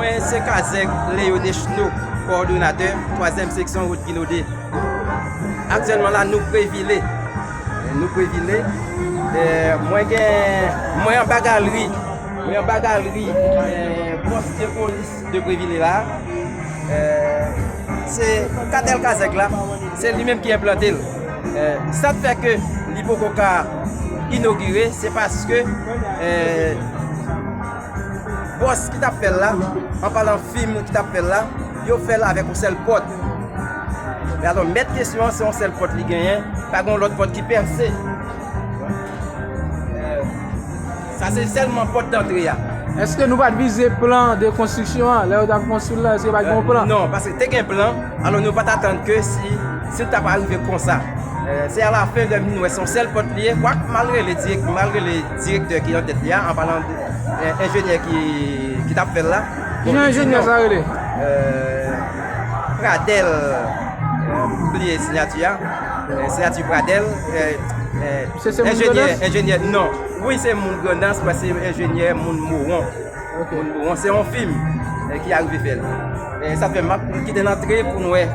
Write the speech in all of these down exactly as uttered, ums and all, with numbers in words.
Se Kazèk Leo Deschenaux, kowòdonatè twazyèm seksyon Wodgilo de. Aktyèlman la, nou Previle. Nou Previle. Eh, mwen gen, mwen anba galri. Mwen anba galri, eh, pòs de polis de Previle la. Eh, se katèl Kazèk la, se li menm ki enplante l. Eh, sa k fè ke li poko ka inogire, se paske, eh, bòs ki t ap fè l la, an palan fim ki t ap fè l la, yo fè l avèk yon sèl pòt. Men alò, mèt kesyon an, se yon sèl pòt li genyen, pa gen yon lòt pòt ki pèse. Sa se sèlman pòt dantre a. Èske nou pa t vize plan de konstriksyon an? Lè yo t ap konstwi l la, èske pa t gen yon plan? Non, paske te gen plan, alò nou pa t atann ke si, si l t ap arive konsa. Eh, se alafen lè m vin wè se yon sèl pòt li ye, kwak malgre le dirèk-, malgre le direktè ki nan tèt li a, an palan de, eh, enjenyè ki, ki t ap fè l la. Bon, li di non. Ki jan enjenyè sa rele? Eh, Pradel, eh, m bliye siyati a. Eh, siyati Pradel, eh, eh, enjenyè, enjenyè, non. Wi, se moun Grandans, men se enjenyè moun Mowon. Ok. Moun Mowon, se yon fim, eh, ki arive fè l. Eh, sa fè m ap kite n antre pou n wè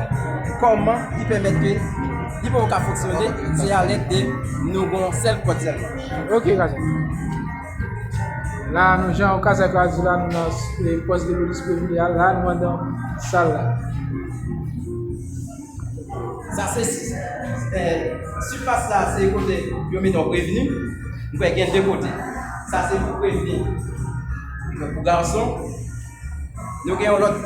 kòman ki pèmèt ke li poko ka fonksyone, se alèd de nou gon sèl pòt sèlman. Ok, Kazèk. La, nou, jan Kazèk la di la, nou nan, eh, pòs de polis Previle a, la, nou andan sal la. Sa se, eh, sifas la, se kote yo mete yon prevni. M kwè gen de kote. Sa se pou prevni. Pou gason. Nou gen yon lòt.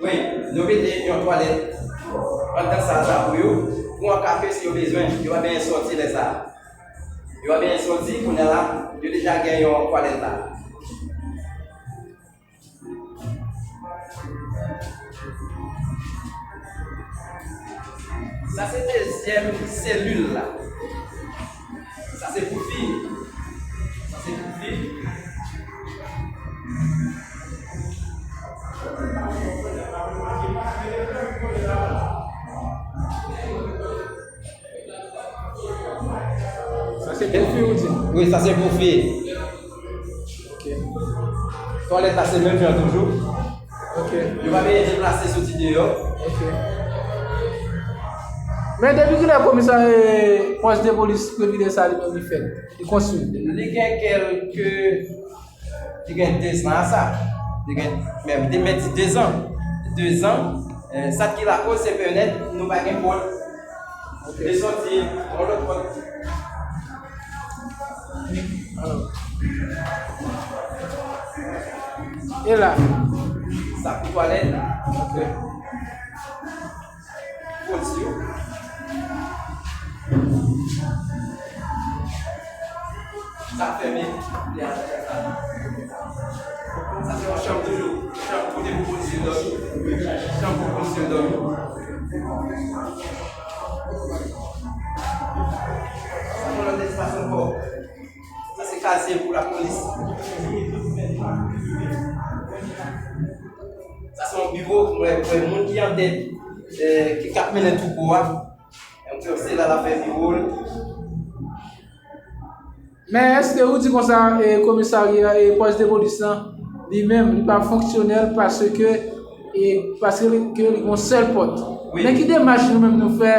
Wi, nou mete yon twalèt anndan sal sa pou yo, pou an ka ke si yo bezwen, yo pa bezwen sòti lè sa a. Yo pa bezwen sòti, kounye a la, yo deja gen yon twalèt la. Sa se dezyèm selil la. Sa se pou fi. Sa se pou fi. Sa se pou fi ou di? Wi, sa se pou fi. Ok. Twalèt la se menm jan toujou. Ok. Yo pa bezwen deplase soti deyò. Ok. Men depi kilè komisarya, pòs de polis Previle sa li menm li fèt? Li konstwi? Li gen kèlke Li gen dezan a sa. Li gen, men m te mèt di dezan. Dezan, eh, sa ki lakoz se petèt nou pa gen pòt. Ok. Li soti yon lòt pòt. Alò. E la? Sa pou twalèt. Ok. Pwodui yo. Sa fèmen. Sa se yon chanm toujou. Chanm kote pou polisye dòmi. Chanm pou polisye dòmi. Sa se yon lòt espas ankò. Sa se kazye pou lapolis. Sa se yon biwo pou mwen, pou moun ki antèt, eh, ki k ap mennen twoupo a. Donk, se la l ap fè biwo l. Men èske ou di konsa, eh, komisarya, eh, pòs de polis lan, li menm, li pa fonksyonèl paske, eh, paske li, ke li gon sèl pòt? Wi. Men ki demach nou menm nou fè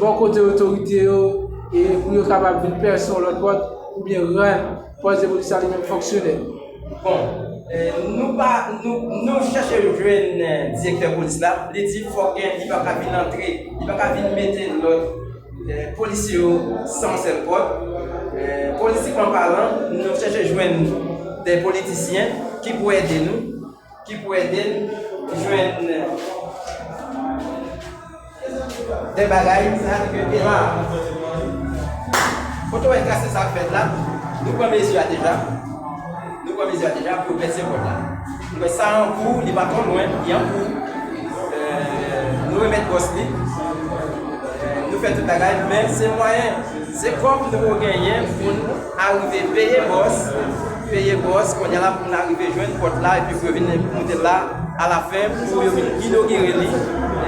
bò kote otorite yo, eh, pou yo kapab vin pèse yon lòt pòt oubyen rann pòs de polis la li menm fonksyonèl? Bon, eh, nou pa, nou, nou chèche jwenn, eh, direktè polis la. Li di fòk gen, li pa ka vin antre, li pa ka vin mete lòt, eh, polisye yo san yon sèl pòt. Eh, politikman palan, nou chèche jwenn de politisyen ki pou ede nou, ki pou ede n jwenn de bagay, sa ke te la. Kote w wè kase sa k fèt la, nou pran mezi a deja. Nou pran mezi a deja pou pèse pòt la. Nou wè sa an kou, li pa twò lwen, li an kou. Eh, nou remèt bòs li. Eh, nou fè tout bagay, men se mwayen, se kòb nou genyen pou n arive peye bòs. Peye bòs, kounye a la pou n arive jwenn pòt la, epi pou yo vin moute l la, alafen, pou yo vin inogire li,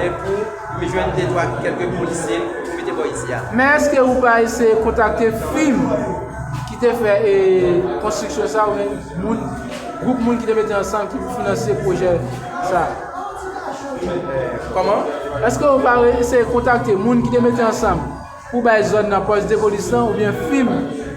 e pou m jwenn de twa kèlke polisye pou mete bò isi a. Men èske ou pa eseye kontakte fim ki te fè e, konstriksyon sa, oubyen moun, gwoup moun ki te mete ansanm ki pou finanse pwojè sa? Kòman? Èske ou pa eseye kontakte moun ki te mete ansanm pou bay zòn nan pòs de polis lan, oubyen fim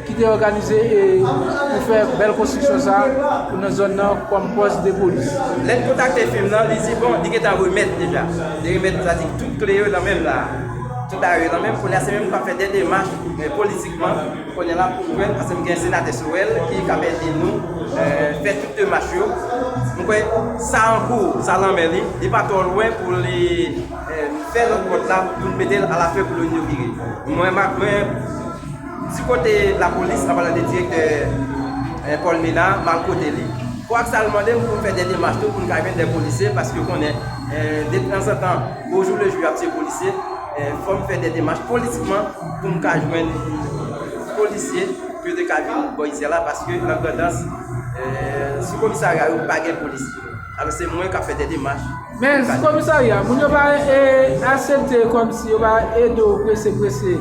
ki te òganize e pou fè bèl konstriksyon sa pou nan zòn nan kòm pòs de polis? Lè n kontakte fim nan, li di, bon, li gentan remèt deja. Li remèt, sa di, tout kle yo nan men l la. Tout bagay yo nan men l. Kounye a, se menm k ap fè dè demach, men politikman, kounye a la pou jwenn, paske m gen senatè Sorel ki k ap ede nou, e, fè tout demach yo. M kwè sa an kou, sa nan men li, li pa twò lwen pou li, e, fè lòt pòt la, pou l mete l alafen pou l inogire. Mwen, ma-, mwen, di kote lapolis, an palan de direktè, e, Paul Ménard, m al kote li. Fò ak sa l mande m pou m fè dè demach tou, pou m ka jwenn dè polisye, paske w konnen, e, detanzantan, o jou le jou, y ap tiye polisye, e, fò m fè dè demach politikman pou m ka jwenn polisye, pou yo te ka vin bò isi a la, paske nan Grandans, e, sou komisarya yo, pa gen polisye. Alò, se mwen k ap fè dè demach. Men sou komisarya, moun yo pa, e, aksepte kòmsi yo pa ede w prese, prese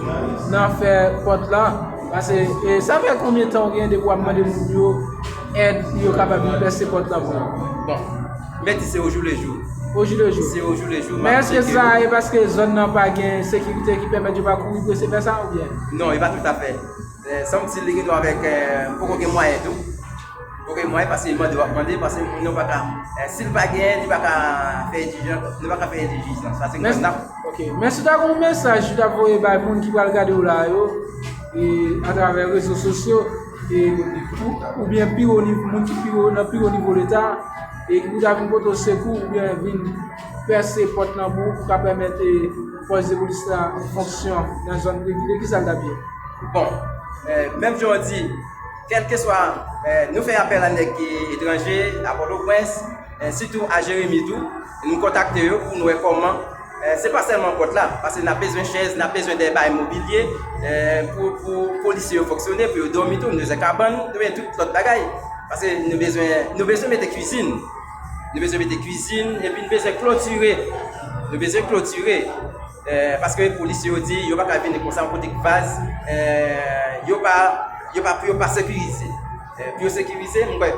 nan fè pòt lan. Paske, e, sa fè konbyen tan w gen depi w ap mande moun yo èd pou yo kapab vin pèse pòt lan pou yo? Bon, m di se o jou le jou. O jou le jou. Se o jou le jou, m ap tcheke yo. Men èske sa e paske zòn nan pa gen sekirite ki pèmèt yo pa kouri prese fè sa, oubyen? Non, e pa toutafè. E, sanm si li gen dwa avèk, e, poko gen mwayen tou. Poko gen mwayen, paske mande w ap mande, paske moun nan pa ka, e, si l pa genyen, li pa ka fè entèlijans, li pa ka fè entèlijans. Sa se Men, grenn ap. Ok. Men si w ta gen yon mesaj ou ta voye bay moun ki pral gade w la yo, e, atravè rezo sosyo, e, pou, oubyen pi wo niv-, moun ki pi wo, nan pi wo nivo Leta, e ki pou ta vin pote w sekou, oubyen vin pèse pòt lan pou ou, pou ka pèmèt, e, fòs de polis la fonksyon nan zòn privile, kisa l t ap ye? Bon, e, menm jan w di, kèlkeswa, e, nou fè apèl a nèg ki etranje, a Pòtoprens, e, sitou a Jeremi tou, nou kontakte yo pou nou wè kòman, e, se pa sèlman pòt la, paske n ap bezwen chèz, n ap bezwen dè bagay mobilye, e, pou, pou polisye yo fonksyone, pou yo dòmi tou, nou bezwen kabann, nou bezwen tout lòt bagay. Paske nou bezwen, nou bezwen mete kwizin. Nou bezwen mete kwizin, epi nou bezwen klotire. Nou bezwen klotire. E, paske polisye yo di, yo pa ka vini konsa, yon kote k vaz, e, yo pa, yo pa, pou yo pa sekirize. E, pou yo sekirize, m kwè,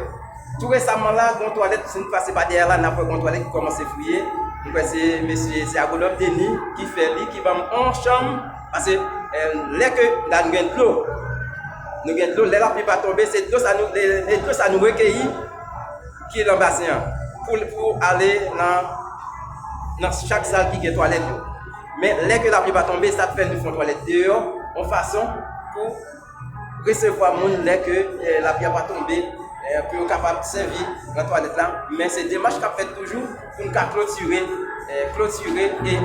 tou resaman la, gon twalèt, si nou pase pa dèyè la, n ap wè gon twalèt ki kòmanse fouye. M kwè se mesye, se agwonòm Denis ki fè li, ki ban m yon chanm, paske, e, lè ke la nou gen dlo, nou gen dlo, lè lapli pa tonbe, se dlo sa nou, e, e dlo sa nou rekeyi, ki nan basen an, pou, pou ale nan, nan chak sal ki gen twalèt yo. Men lè ke lapli pa tonbe, sa k fè nou fè yon twalèt deyò, yon fason pou resevwa moun lè ke, e, lapli a pa tonbe, e, pou yo kapab sèvi nan twalèt la. Men se demach k ap fèt toujou pou n ka klotire, e, klotire e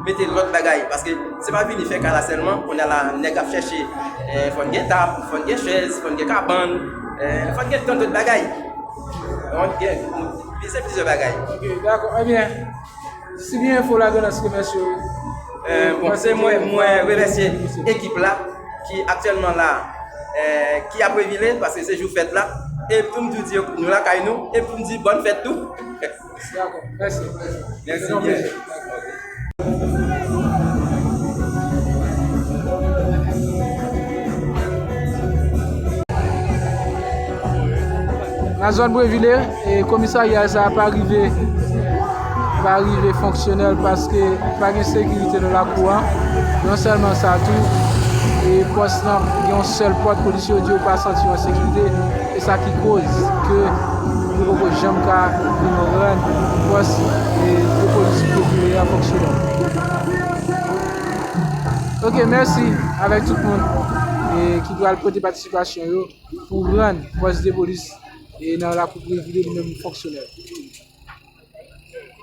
mete lòt bagay. Paske se pa vini fè kay la sèlman, kounye a la nèg ap chèche, e, fò n gen tab, fò n gen chèz, fò n gen kabann, e, fò n gen tant dòt bagay. Donk, gen, se plizyè bagay. Ok, dakò. Ebyen, si byen enfo la, Grandans remèsye w. E, bon, se mwen, mwen remèsye ekip la ki aktyèlman la, e, ki ap revile, paske se jou fèt la. E pou m di w, di nou lakay nou, e pou m di bòn fèt tou. Dakò, mèsi. Mèsi byen. Nan zòn Previle, e, komisarya sa a pa rive, pa rive fonksyonèl paske pa gen sekirite nan lakou an. Non sèlman sa tou, e, pòs lan gen yon sèl pòt, polisye yo di yo pa santi yo an sekirite. Se sa ki koz ke yo poko janm ka vin rann pòs, e, de polis Previle a fonksyonèl. Ok, mèsi avèk tout moun, e, ki pral pote patisipasyon yo pou rann pòs de polis, e, nan lakou Previle li menm fonksyonèl.